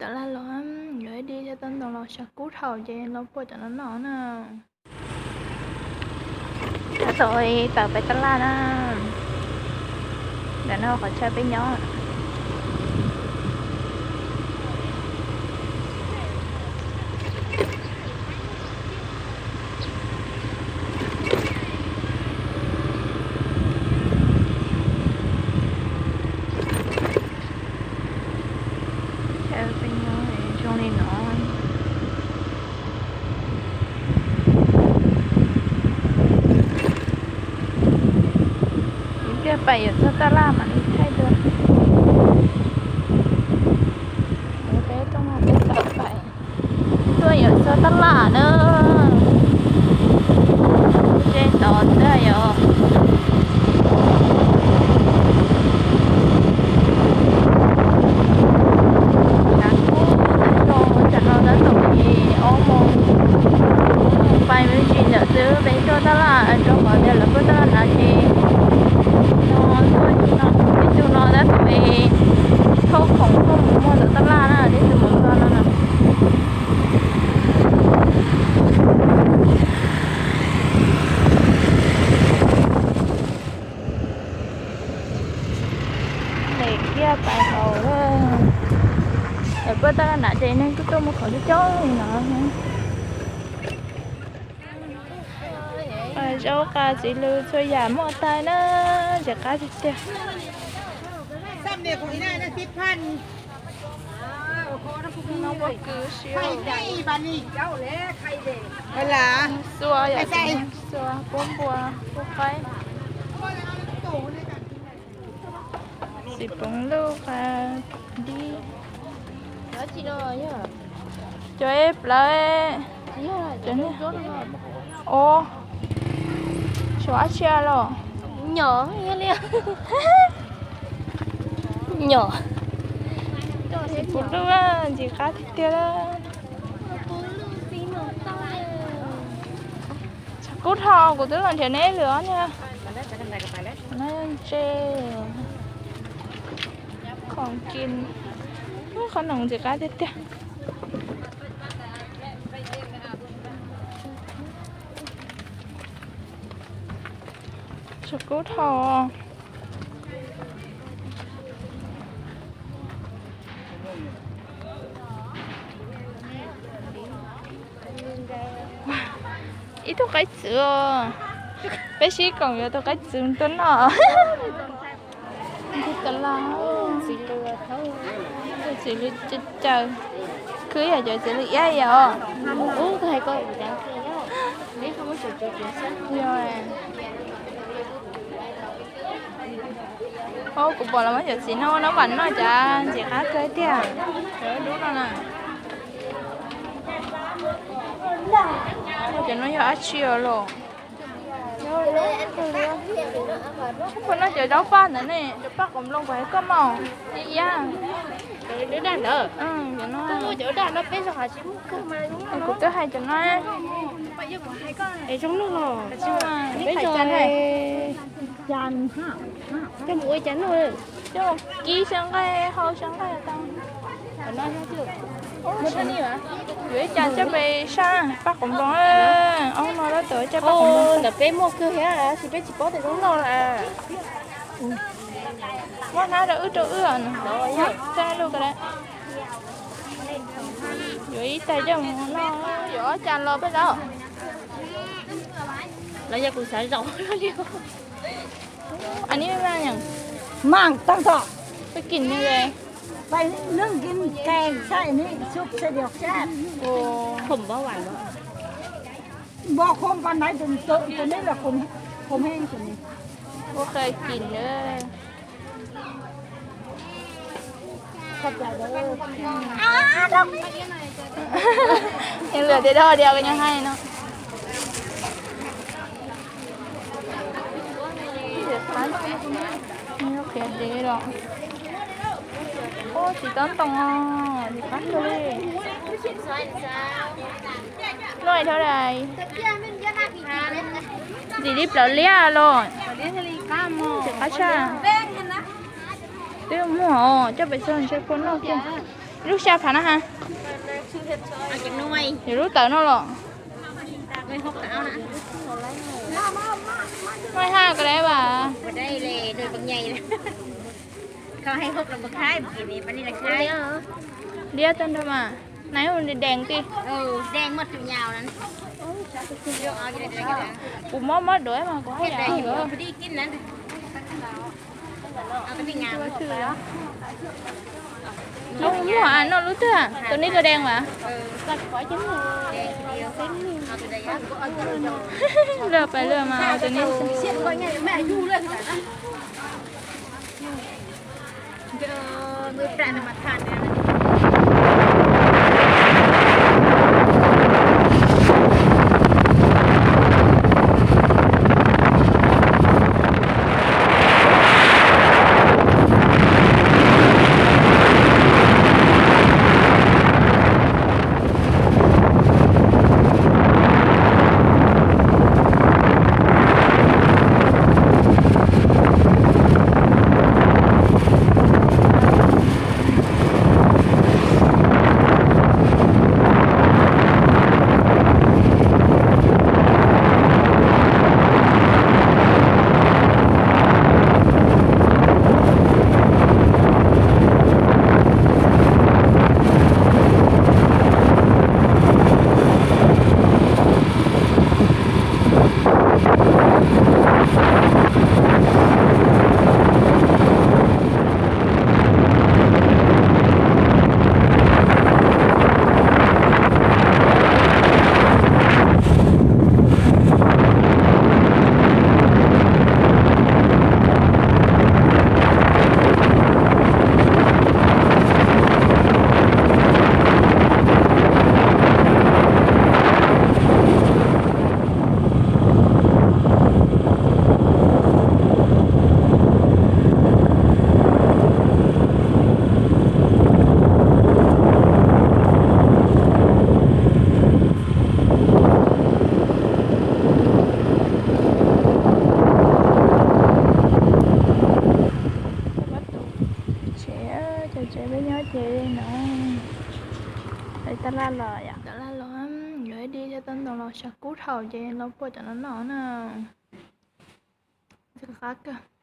Tab laj los yuav ib dib xyoob tab ntoo los tshav kub dhau ces los puag cov no noj na. Tab tom tawm pem tab laj na. Ntawm no qhov chaw peb nyob. Zoo li no. Ib pliag pais yuav txog tab laj mam li thaij dua. Peb tuaj no peb tawm pais, tuaj yuav txog tab laj na. Ces tod twb yog tshav kub tag nrho, tsam no tab tom li ob moos, pais me ntsis ntawm xwb peb tuaj tab laj, rau qhov tias lawv puag tab laj na ces no tuaj ib tug no tab tom li thauj khoom tuaj mus muag ntawm tab laj na, tib tug mus txog no na. Lem kiag pais hauv lawm. Lawv puag tab laj na ces neeg kuj tuaj muag khoom coob coob li no. Zaub qas txiv lws txhua yam muaj tag na, ntxim qab tiag tiag. Xua, xua, pub npua, pub qaib. Txiv poov luj qas dib. Cov plawv. Ua, suav dab tsi los? Nyom li. Nyom. Txiv poov luj ntxim qab tiag tiag. Tshav kub dhau, kuv twb los nrhiav neb lwm ob niag. Ntse, khoom kis, qhov no ntxim qab tiag tiag. Tshav kub dhau. Ib tug qaib txwv os. Peb sib koom yuav tus qaib txwv tuaj noj. Txiv lws caw, khwb yog cov txiv lws iab yom. Kuv pom los muab cov txiv no no mam noj cas ntxim qab kawg tiag. Cov dub no na. Cov no yog dab tsi os los? Puas noj cov zaub paj ntawd ne, cov paj qos nploos kuv hais koj mas, iab iab. Kuv twb hais cov no. Peb coj mus ua cas noj? Coj mus kib xyaw nqaij, hau xyaw nqaij tau. Yuav ib cas coj pem sab paj qos nploos, ob no tab tom coj paj qos nploos. Ntawm peb muaj kawg thiab, tab sis peb tsis paub tias zoo noj na. Muab hnab rau wb rau wb, txaj lug ko. Yuav ib tais coj mus noj, yuav ob cas los peb los. Los yog kuv xav zaum li. Aneb mas, mas tag tom, peb kim ne, peb neeg kim kem sai ne, sub se dios sab. Npo khoo pas naiv tus neb los khoo heej tus ne. Ua qe kim na. Lwm tias dog dias ko nyo hais no. Qhiav dev los. Ua txiv tob ntoo os, txiv qab kawg li. Noj dhau dais. Ntxim li plaub liab los. Txiv qab tshaj. Twb muag os, coj pes txog ntshe puas noj kiag. Lub xya phav na ha. Yog lub tawm no los. Maj ha ko dab vas. Diab tag nrho mas. Nais dees ti. Kuv mob mob duav mas kuv haj yam. Muaj noj lub twg, tus neb ko dees mas. Lwj pais lwj mas tus neb. Tsev, cov tsev peb nyob ces no, tab laj los yom, tab laj los, yuav ib dib thiab tau ntoo los xyaw kub dhau ces los puag cov no noj na. Qab kawg.